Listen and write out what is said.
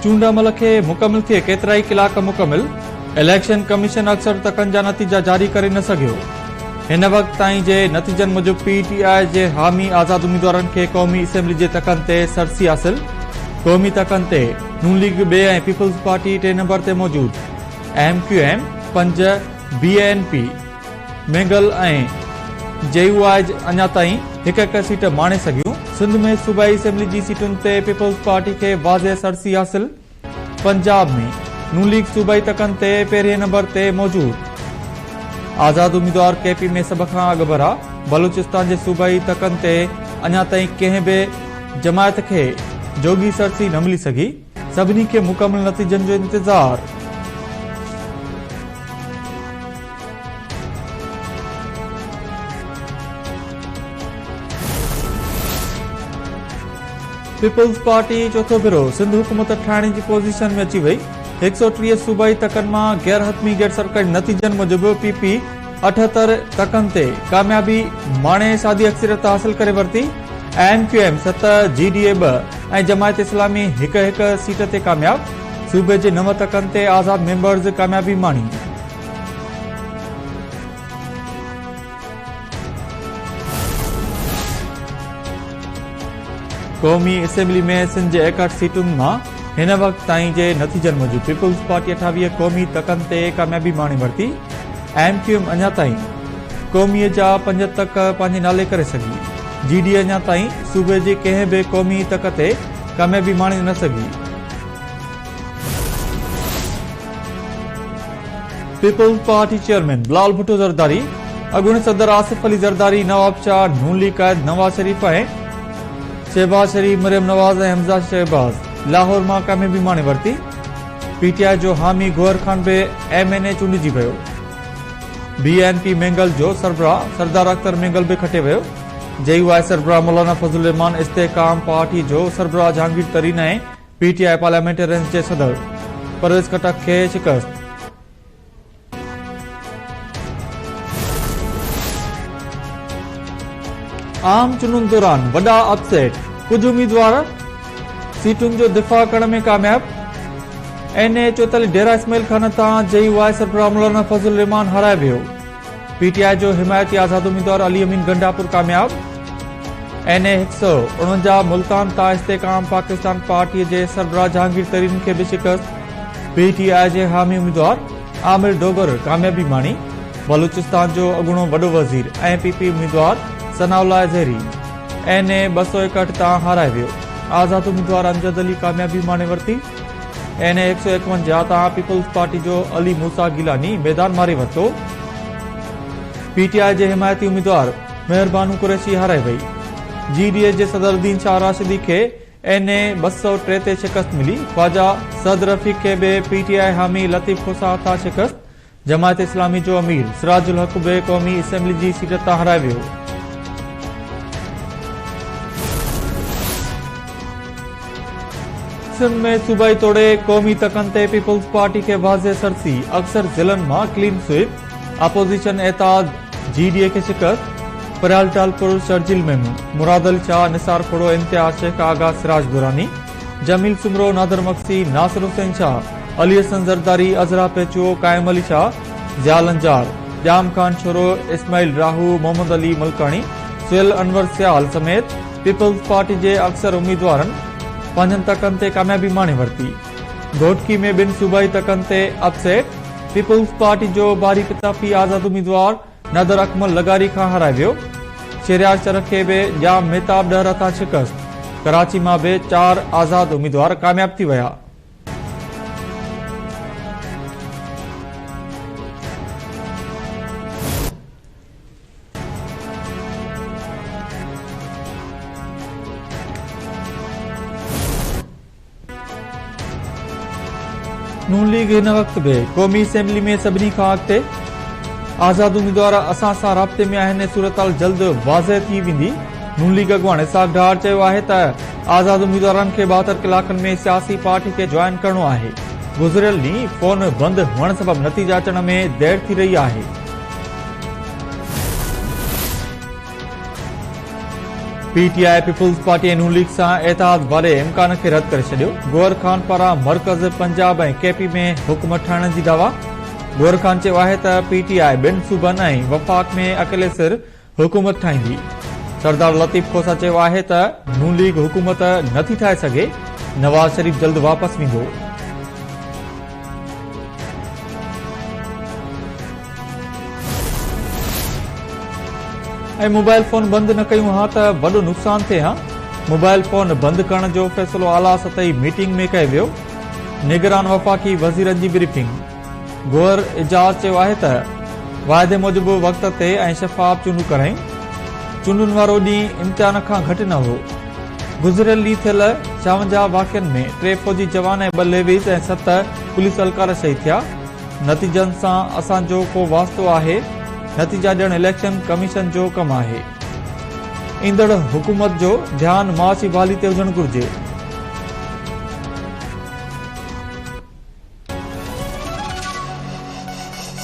چونڊ عمل کي مڪمل ٿئي ڪيترائي ڪلاڪ مڪمل، اليڪشن ڪميشن اڪثر تڪن جا نتيجا جاري ڪري نه سگهيو. هن وقت تائين جي نتيجن موجب پي ٽي آء جي حامي آزاد اميدوارن کي قومي اسيمبلي جي تڪن تي سرسي حاصل، قومي تڪن تي نون ليگ ٻئي ۽ پيپلز پارٽي ٽئين نمبر تي موجود، ايم ڪيو ايم پنج، B N P, Mengal ۽ J U I اڃا تائين هڪ هڪ سيٽ ماڻي سگهيون. سنڌ ۾ صوبائي اسيمبلي جي سيٽن تي پيپلز پارٽي کي واضح سرسي حاصل، پنجاب ۾ نون ليگ صوبائي تڪن تي پهرين نمبر تي موجود، آزاد اميدوار ڪي پي ۾ سڀ کان اڳڀرا، بلوچستان جي صوبائي تڪن تي اڃا تائين ڪنهن به جماعت کي جوڳي سرسي نه ملي سگهي. سڀني کي مڪمل نتيجن جو انتظار. پيپلز پارٽي چوٿون ڀيرو سنڌ حڪومت ٺاهڻ جي پوزيشن ۾ اچي وئي، 130 صوبائي تڪن مان غير حتمي غير سرڪاري نتيجن موجب پي پي 78 تڪن تي ڪاميابي ماڻي سادي اڪثريت حاصل ڪري ورتي، ايم ڪيو ايم ست، جي ڊي اي ٻه ۽ جماعت اسلامي هڪ هڪ سيٽ تي ڪامياب، صوبي جي نو تڪن تي آزاد ميمبرز ڪاميابي ماڻي. قومي اسيمبلي ۾ سنڌ جي 61 سيٽن مان هن وقت تائين جي نتيجن موجب پيپلز پارٽي 28 قومي تڪن تي ڪاميابي ماڻي ورتي، ايم ڪيو ايم اڃا تائين قومي جا پنج تڪ پنهنجي نالي ڪري سگهي، جي ڊي اي اڃا تائين صوبي جي ڪنهن به قومي تڪ تي ڪاميابي ماڻي نه سگهي. Peoples party chairman Bilawal Bhutto Zardari, اڳوڻي صدر آصف علي زرداري، نواب شاهه، نون ليگ قائد نواز شريف ۽ شهباز شريف، مريم نواز ۽ حمزه شهباز لاهور مان ڪاميابي ماڻي ورتي. پي ٽي آء جو حامي گوهر خان به ايم اين اي چونڊجي ويو. بي اين پي مينگل جو سربراهه سردار اختر مينگل به کٽي ويو. جي يو آء سربراهه مولانا فضل الرحمان، استحڪام پارٽي جو سربراهه Jahangir Tareen ۽ P T I parliamentarians جي صدر پرويز خٽڪ کي شڪست. عام چونڊن دوران وڏا اپ سيٽ، ڪجهه اميدوار سيٽن جو دفاع ڪرڻ ۾ ڪامياب، اين اي 44 ڊيرا اسماعيل خان تان جي يو آء سربراهه مولانا فضل الرحمان هارائي ويو. پي ٽي آء جو حمايتي آزاد اميدوار علي امين گنڊاپور ڪامياب، اين اي 149 ملتان تان استحڪام پاڪستان پارٽي جي سربراهه جهانگير ترين کي به شڪست، پي ٽي آء جي حامي اميدوار عامر ڊوگر ڪاميابي ماڻي، بلوچستان جو اڳوڻو وڏو وزير ۽ پي پي اميدوار ثناء الله زهري اين اي 261 تان هارائي ويو، آزاد اميدوار امجد علي ڪاميابي ماڻي ورتي. اين اي 151 تان پيپلز پارٽي جو علي موسيٰ گيلاني ميدان ماري ورتو، پي ٽي آء جي حمايتي اميدوار مهربانو قريشي هارائي وئي، جي ڊي اي جي صدر الدين شاهه راشدي کي اين اي 203 تي شڪست ملي، خواجه سعد رفيق کي به پي ٽي آء حامي لطيف کوسا هٿان شڪست، جماعت اسلامي جو امير سراج الحق به قومي اسيمبلي جي سيٽ تان هارائي ويو. سنڌ ۾ صوبائي توڙي قومي تڪن تي پيپلز پارٽي کي واضح سرسي، اڪثر ضلعن مان ڪلين سوئيپ، اپوزيشن اتحاد جي ڊي اي کي شڪست، پريال ٽالپر، شرجيل ميمڻ، مراد علي شاهه، نثار کهڙو، امتياز شيخ، آغا سراج دراني، جميل سومرو، نادر مگسي، ناصر حسين شاهه، علي حسن زرداري، عذرا پيچوهو، قائم علي شاهه، ضياء لنجار، ڄام خان شورو، اسماعيل راهو، محمد علي ملڪاڻي، سهيل انور سيال سميت پيپلز پارٽي جي اڪثر اميدوارن پنهنجن تڪن تي ڪاميابي ماڻي ورتي. گهوٽڪي ۾ ٻن صوبائي تڪن تي اپ سيٽ، پيپلز پارٽي جو باري پتافي آزاد اميدوار نادر اڪمل لغاري کان هارائي ويو. شهريار شر کي به ڄام مهتاب ڏهر هٿان شڪست. ڪراچي مان به چار آزاد اميدوار ڪامياب ٿي ويا. نون ليگ هن وقت به قومي اسيمبلي ۾ سڀني کان اڳتي، آزاد اميدوار اسان سان رابطي ۾ آهن ۽ صورتحال جلد واضح ٿي ويندي، نون ليگ اڳواڻ اسحاق ڊار چيو آهي ته آزاد اميدوارن کي 72 ڪلاڪن ۾ سياسي پارٽي کي جوائن ڪرڻو آهي، گذريل ڏينهن فون بند هئڻ سبب نتيجا اچڻ ۾ دير ٿي رهي آهي. P T I Peoples Party ۽ Noon league سان اتحاد واري امڪان کي رد ڪري ڇڏيو. گوهر خان پاران مرڪز پنجاب ۽ ڪي پي ۾ حڪومت ٺاهڻ جي دعويٰ. گوهر خان چيو آهي ته پي ٽي آء ٻن صوبن ۽ وفاق ۾ اڪيلي سر حڪومت ٺاهيندي. سردار لطيف کوسا چيو آهي ته نون ليگ حڪومت نٿي ٺاهي سگهي، نواز شريف جلد واپس ويندو. ۽ موبائل فون بند نه ڪيون ها ته وڏو نقصان ٿئي ها، موبائل فون بند ڪرڻ جو فيصلو اعليٰ سطحي ميٽنگ ۾ ڪيو ويو، نگران وفاقي وزيرن جي بريفنگ، گوهر اعجاز چيو آهي ته واعدي موجب وقت تي ۽ شفاف چونڊون ڪرايون، چونڊن وارو ڏينهن امتحان کان گهٽ نه هو، گذريل ڏينهن ٿيل 56 واقعن ۾ ٽي فوجي جوان ۽ ٻه ليويز ۽ ست پوليس اهلڪار شهيد ٿيا، نتيجن سان اسان جو ڪو واسطو آهي، نتيجا ڏيڻ اليڪشن ڪميشن جو ڪم آهي. ايندڙ حڪومت جو ڌيان معاشي بحالي تي هجڻ گهرجي.